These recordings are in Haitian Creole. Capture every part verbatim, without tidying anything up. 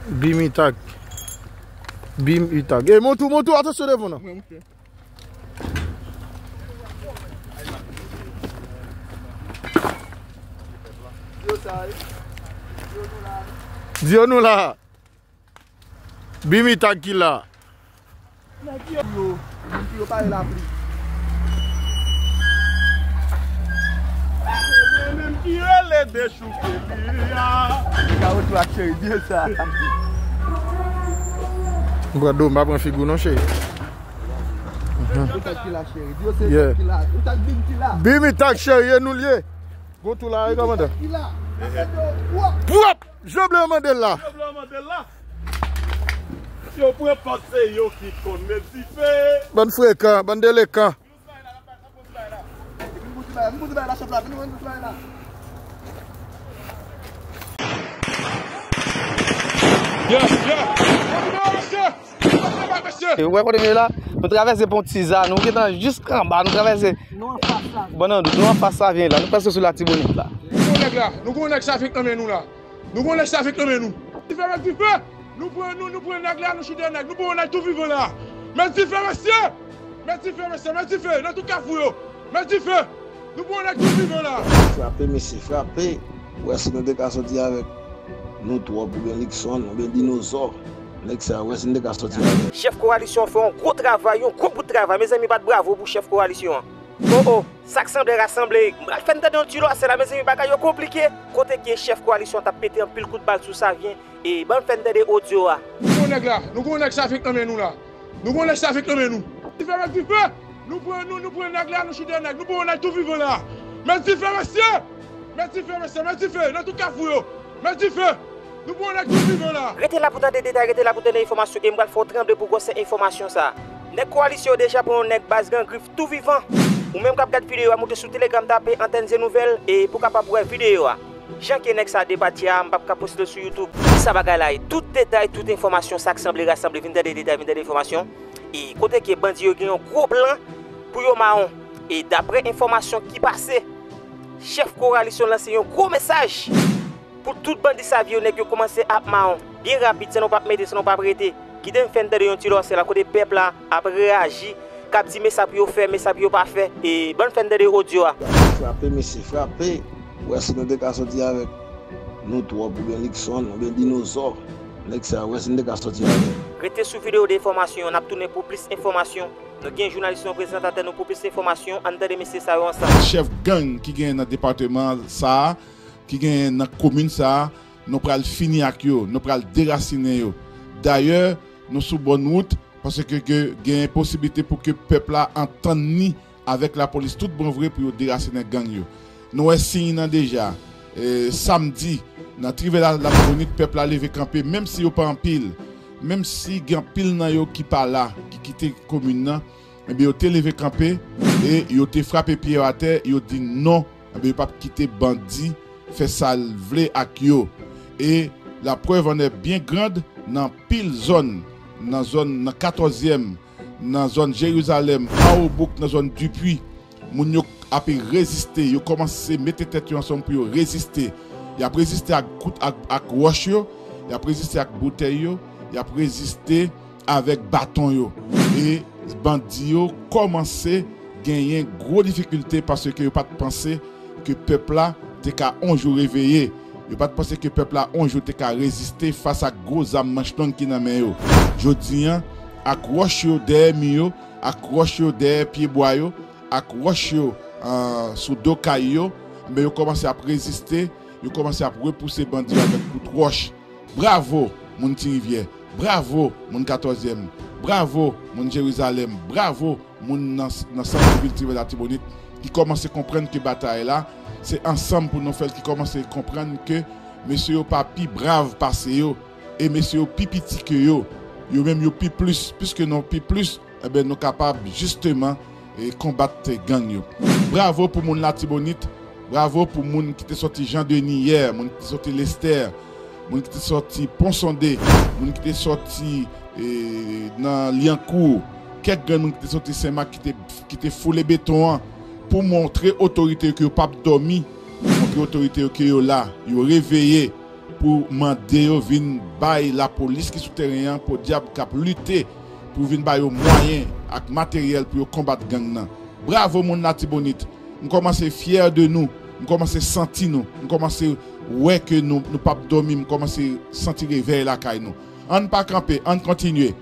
Bim Itag. Bim Itag. E montou, montou, atansyon devan nan. Di yo nou la. Bim Itag ki la. Nèg yo, moun ki yo pare lapli. Se mwen menm ki rele dechouke pye a. Li ka retounen ak cheri, di sa. M pran do, m pa pran figi w non, cheri. Ou tag ki la, cheri. Di yo se Yeah. Ki la. Ou tag Bim ki la. Bim Itag, cheri, e nou l ye. Gon tou la, e kòmandan. Ki la. Pwòp! Jan Blan mande l la. Jan Blan mande l la. Yo pran pòz se yo ki konn met dife. Bann frekan, bann delekan. Ou wè kote nou ye la? Nou travèse pon Tiza, nou gentan jis anba, nou travèse. Bon, non, nou anfas Savyen la, nou prèske sou Latibonit la. Nou gon nèg la, nou gon nèg sa avèk nan men nou la. Nou gon nèg sa avèk nan men nou. Dife, met dife! Nou pran, nou, nou pran nèg la, nou chite nèg. Nou pran nèg tou vivan la. Met dife, mesye! Met dife, mesye, met dife! Nan tout kafou yo! Met dife! Nou pran nèg tou vivan la! Frape, mesye, frape! Wè si nou te ka soti avèk nou twòp, oubyen Likson, oubyen Dinozò. Nèg sa, wè si nou te ka soti avèk. Chèf kowalisyon an fè yon gwo travay, yon gwo bout travay. Mezanmi, bat bravo pou chèf kowalisyon an. O, o, sa k sanble rasanble. M pral fè n tande yon ti lòsè la, mezanmi, bagay yo konplike. Kote ke chèf kowalisyon t ap pete anpil kout bal sou Savyen, e ban m fè n tande odyo a. Nou gon nèg la, nou gon nèg sa avèk nan men nou la. Nou gon nèg sa avèk nan men nou. Dife, met dife! Nou pran, nou, nou pran nèg la, nou chite nèg. Nou pran nèg tou vivan la. Met dife, mesye! Met dife, mesye, met dife! Nan tout kafou yo! Met dife! Nou pran nèg tou vivan la! Rete la pou tande detay, rete la pou tande enfòmasyon, e m pral fè w tranble pou gwosè enfòmasyon sa. Nèg kowalisyon yo deja pran yon nèg baz Gran Grif tou vivan. Ou menm k ap gad videyo a, moute sou Telegram, tape Antenne Zen Nouvèl, e pou w kapab wè videyo a. Jan ke nèg sa depatye a, m p ap ka poste l sou YouTube. Kisa bagay la ye? Tout detay, tout enfòmasyon, sa k sanble rasanble, vin tande detay, vin tande enfòmasyon. E kote ke bandi yo gen yon gwo plan pou yo mawon. E daprè enfòmasyon ki pase, chèf kowalisyon lanse yon gwo mesaj pou tout bandi Savyen yo, nèg yo kòmanse ap mawon. Byen rapid, san nou p ap mete, san nou p ap rete. Kite m fè n tande yon ti lòsè la, kote pèp la ap reyaji, k ap di men sa pou yo fè, men sa pou yo pa fè. E ban n fè n tande odyo a. Frape, mesye, frape! Wè si nou te ka soti avèk nou twòp, oubyen Likson, oubyen Dinozò. Nèg sa, wè si nou te ka soti avèk. Rete sou videyo de enfòmasyon an, n ap tounen pou plis enfòmasyon. Nou gen jounalis nou, prezantatè nou pou plis enfòmasyon. Ann tande mesye sa yo ansanm. Chèf gang ki genyen nan depatman sa a, ki genyen nan komin sa a, nou pral fini ak yo, nou pral derasinen yo. Dayè, nou sou bòn wout, paske ke genyen posiblite pou ke pèp la antann ni avèk lapolis tout bon vre pou yo derasinen gang yo. Nou wè siy nan deja. E, samdi, nan Trivè la, Latibonit, pèp la leve kanpe, menm si yo pa anpil, menm si gen anpil nan yo ki pa la, ki kite komin nan, ebyen, yo te leve kanpe e yo te frape pye yo atè, yo di non, ebyen, yo p ap kite bandi fè sa l vle ak yo. E laprèv en est bien grande, nan anpil zòn, nan zòn, nan katòzyèm, nan zòn Jerizalèm, Awobouk, nan zòn Dipwi, moun yo ape reziste, yo kòmanse mete tèt yo ansanm pou yo reziste. Y ap reziste ak kout, ak, ak wòch yo, y ap reziste ak boutèy yo, y ap reziste avèk baton yo. E bandi yo kòmanse genyen gwo difikilte paske yo pa t panse ke pèp la te ka on jou reveye. Yo pa t panse ke pèp la on jou te ka reziste fas ak gwo zam manch long ki nan men yo. Jodi a, ak wòch yo dèyè mi yo, ak wòch yo dèyè pyebwa yo, ak wòch yo, ah, sou do kay yo, men yo kòmanse ap reziste, yo kòmanse ap repouse bandi yo avèk kout wòch. Bravo, moun Ti Rivyè! Bravo, moun katòzyèm! Bravo, moun Jerizalèm! Bravo, moun nan, nan sant vil Trivè Latibonit, ki kòmanse konprann ke batay la, se ansanm pou nou fè l, ki kòmanse konprann ke mesye yo pa pi brav pase yo, e mesye yo pi piti ke yo. Yo menm yo pi plis, piske nou pi plis, enben, nou kapab jisteman, e, konbat gang yo. Bravo pou moun Latibonit, bravo pou moun ki te soti Jan Deni yè, moun ki te soti Lestè, moun ki te soti Pon Sonde, moun ki te soti, e, nan Lyankou, kèk grenn moun ki te soti Senmak ki te, ki te foule beton an pou montre otorite yo ke yo p ap dòmi, montre otorite yo ke yo la, yo reveye. pou mande yo vin bay lapolis ki sou teren an podyab k ap lite pou vin ba yo mwayen ak materyèl pou yo konbat gang nan. Bravo moun Latibonit. M kòmanse fyè de nou. M kòmanse santi nou. M kòmanse wè ke nou, nou p ap dòmi. M kòmanse santi revèy lakay nou. Ann pa kanpe, ann kontinye.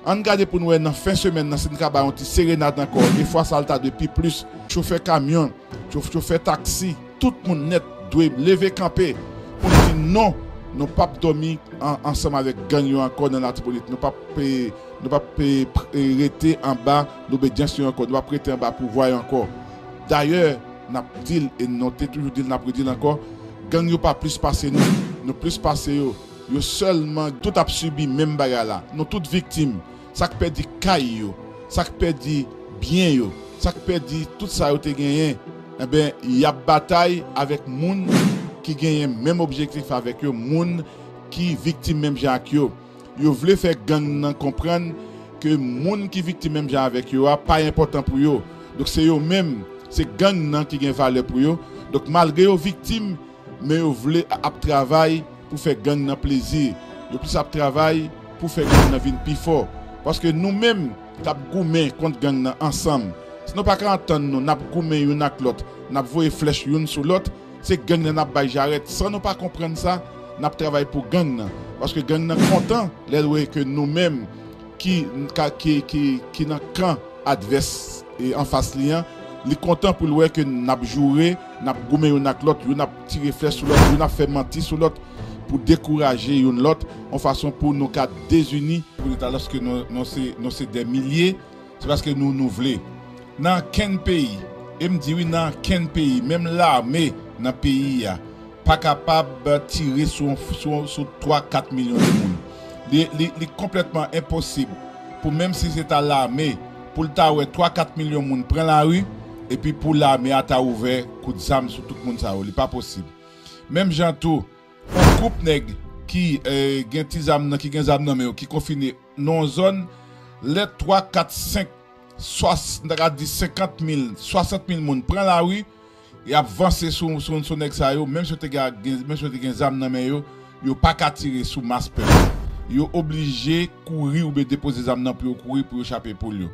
Ann gade pou n wè nan fen semèn nan si n ka bay yon ti serenad ankò. E fwa sa l ta dwe pi plis. Chofè kamyon, chof-, chofè taksi, tout moun nèt dwe leve kanpe pou n di non, nou p ap dòmi an-, ansanm avèk gang yo ankò nan Latibonit. Nou p ap, eh, nou p ap, eh, pr-, eh, rete anba lobedyans yo ankò. Nou p ap rete anba pouvwa yo ankò. Dayè, n ap di l, e nou te toujou di l, n ap redi l ankò, gang yo pa plis pase nou, nou plis pase yo. Yo sèlman tout ap sibi menm bagay la. Nou tout viktim. Sa k pèdi kay yo, sa k pèdi byen yo, sa k pèdi tout sa yo te genyen, enben, y ap batay avèk moun ki genyen menm objektif avèk yo, moun ki viktim menm jan ak yo. Yo vle fè gang nan konprann ke moun ki viktim menm jan avèk yo a pa enpòtan pou yo. Donk, se yo menm, se gang nan ki gen valè pou yo. Donk, malgre yo viktim, men yo vle ap travay pou fè gang nan plezi. Yo plis ap travay pou fè gang nan vin pi fò. Paske nou menm k ap goumen kont gang nan ansanm, si nou pa ka antann nou, n ap goumen youn ak lòt, n ap voye flèch youn sou lòt, se gang nan n ap bay jarèt. San nou pa konprann sa, n ap travay pou gang nan. Paske gang nan kontan lè l wè ke nou menm ki, ka, ki, ki, ki nan kan advès e anfas li an, li kontan pou l wè ke n ap joure, n ap goumen youn ak lòt, youn ap tire flèch sou lòt, youn ap fè manti sou lòt pou dekouraje youn lòt, yon fason pou nou ka dezini. Pou nou ta lòske nou, nou se, nou se dè milye, se paske nou, nou vle. Nan kenn peyi, e m di wi, nan kenn peyi, menm lame nan peyi a, pa kapab tire sou, sou, sou twa, kat milyon de moun. Li, li, li konplètman enposib pou menm si se ta lame, pou l ta wè twa, kat milyon moun pran lari, epi pou lame a ta ouvè kout zam sou tout moun sa yo. Li pa posib. Menm jan tou, yon gwoup nèg ki, eh, gen ti zam nan, ki gen zam nan men yo, ki konfine nan yon zòn, lè twa, kat, senk, swa-, n ta ka di senkant mil, swasant mil moun pran lari, y ap vanse sou, sou, sou nèg sa yo, menm si yo te gen, menm si yo te gen zam nan men yo, yo pa ka tire sou mas pèp. Yo oblije kouri oubyen depoze zam nan pou yo kouri, pou yo chape poul yo.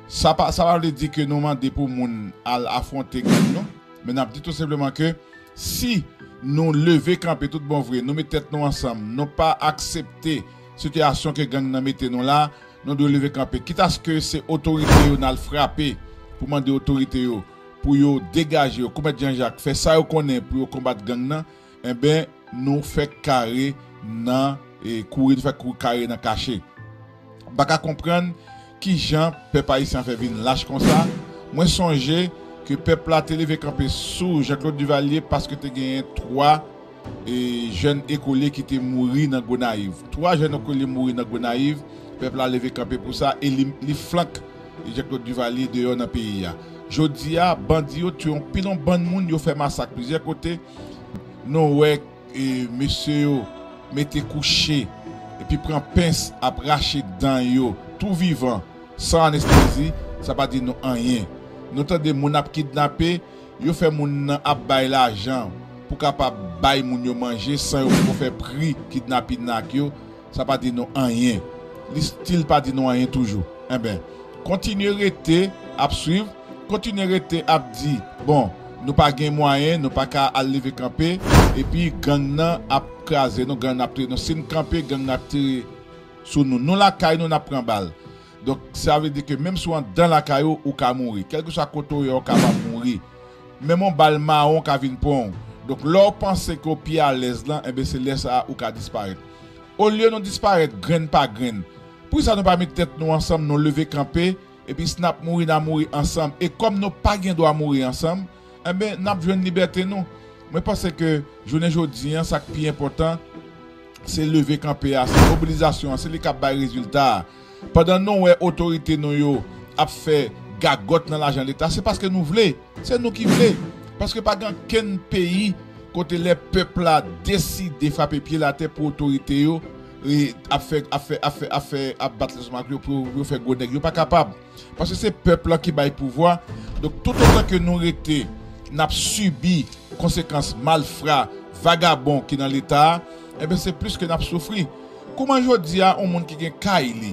Sa pa, sa pa vle di ke nou mande pou moun al afwonte gang, non. Men n ap di tou senpleman ke si nou leve kanpe tout bon vre, nou met tèt nou ansanm, nou pa aksepte sitiyasyon ke gang nan mete nou la, nou dwe leve kanpe. Kitaske se otorite yo n al frape pou mande otorite yo pou yo degaje yo, kou Mèt Jan Jak fè sa yo konnen pou yo konbat gang nan, enben, nou fè kare nan, e, kouri, nou fè kou-, kare nan kache. M pa ka konprann kijan pèp ayisyen an fè vin lach konsa. Mwen sonje ke pèp la te leve kanpe sou Jean Claude Duvalier paske te genyen twa, e, jèn ekolye ki te mouri nan Gonayiv. Twa jèn ekolye mouri nan Gonayiv, pèp la leve kanpe pou sa e li, li flank Jean Claude Duvalier deyò nan peyi a. Jodi a, bandi yo tiye yon pil yon bann moun, yo fè masak plizyè kote. Nou wè, e, mesye yo mete kouche epi pran pens ap rache dan yo tou vivan, san anestezi, sa pa di nou anyen. Nou tande moun ap kidnape, yo fè moun nan ap bay lajan pou kapab bay moun yo manje san yo poko fè pri kidnapin nan ak yo, sa pa di nou anyen. Li still pa di nou anyen toujou. Enben, kontinye rete ap swiv, kontinye rete ap di, bon, nou pa gen mwayen, nou pa ka al leve kanpe, epi gang nan ap kraze nou, gang nan ap touye nou. Si n kanpe, gang nan ap tire sou nou. Nou lakay nou, n ap pran bal. Donk, sa vle di ke menm si w anndan lakay ou, ou ka mouri. Kèlkeswa kote w ye, ou kapab mouri. Menm yon bal mawon ka vin pran w. Donk, lè w panse ke w pi alèz lan, enben, se lè sa a ou ka disparèt. Olye nou disparèt grenn pa grenn, poukisa nou pa met tèt nou ansanm, nou leve kanpe, epi si n ap mouri, n a mouri ansanm? E kòm nou pa gen dwa mouri ansanm, enben, n ap jwenn libète nou. Mwen panse ke jounen jodi an, sa k pi enpòtan, se leve kanpe a, se mobilizasyon an, se li k ap bay rezilta a. Pandan nou wè otorite nou yo ap fè gagòt nan lajan Leta, se paske nou vle. Se nou ki vle. Paske pa gen okenn peyi kote lè pèp la deside frape pye l atè pou otorite yo, e, ap fè, ap fè, ap fè, ap fè, ap bat lèzòm ak yo pou yo, pou yo fè gwo nèg. Yo pa kapab. Paske se pèp lan ki bay pouvwa. Donk, toutotan ke nou rete, n ap sibi konsekans malfra, vagabon ki nan Leta a, Enben, se plis ke n ap soufri. Kouman jodi a, yon moun ki gen kay li,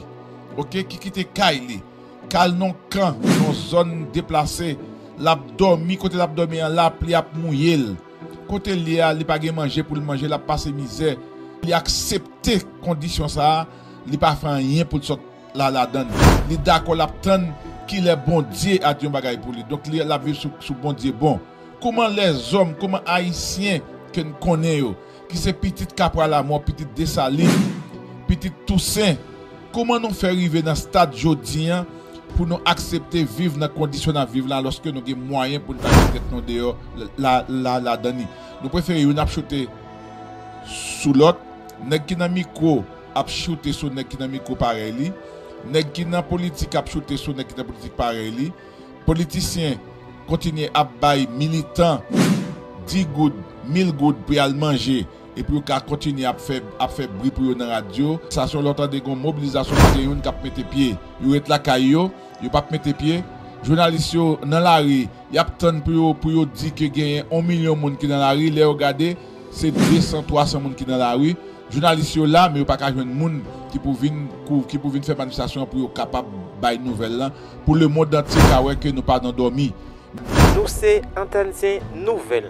oke, ki kite kay li, k al nan kan, nan zòn deplase, l ap dòmi, kote l ap dòmi an, lapli ap mouye l. Kote l ye a, li pa gen manje pou l manje, l ap pase mizè. Li aksepte kondisyon sa a, li pa fè anyen pou l sòt la ladan l. Li dakò, l ap tann kilè Bondye a di yon bagay pou li. Donk, li, l ap viv sou, sou Bondye bon. Kouman lèzòm, kouman Ayisyen ke n konnen yo, ki se pitit Kapwa Lamò, pitit Desalin, pitit Tousen, kouman nou fè rive nan stad jodi an pou nou aksepte viv nan kondisyon n ap viv la, alòske nou gen mwayen pou n ta mete tèt nou deyò la, la, ladan li? Nou prefere youn ap choute sou lòt, nèg ki nan mikwo ap choute sou nèg ki nan mikwo parèy li, nèg ki nan politik ap choute sou nèg ki nan politik parèy li, politisyen kontinye ap bay militan dis goud, mil goud pou y al manje, epi yo ka kontinye ap fè, ap fè bri pou yo nan radyo. Sa se yon lè w tande gen yon mobilizasyon, pa gen youn k ap mete pye. Yo ret lakay yo, yo p ap mete pye. Jounalis yo nan lari, y ap tann pou yo, pou yo di ke genyen yon milyon moun ki nan lari. Lè yo gade, se de san, twa san moun ki nan lari. Jounalis yo la, men yo pa ka jwenn moun ki pou vin, kou-, ki pou vin fè manifestasyon an pou yo kapab bay nouvèl lan, pou lemonn antye ka wè ke nou pa nan dòmi. Nou se Antèn Zen Nouvèl.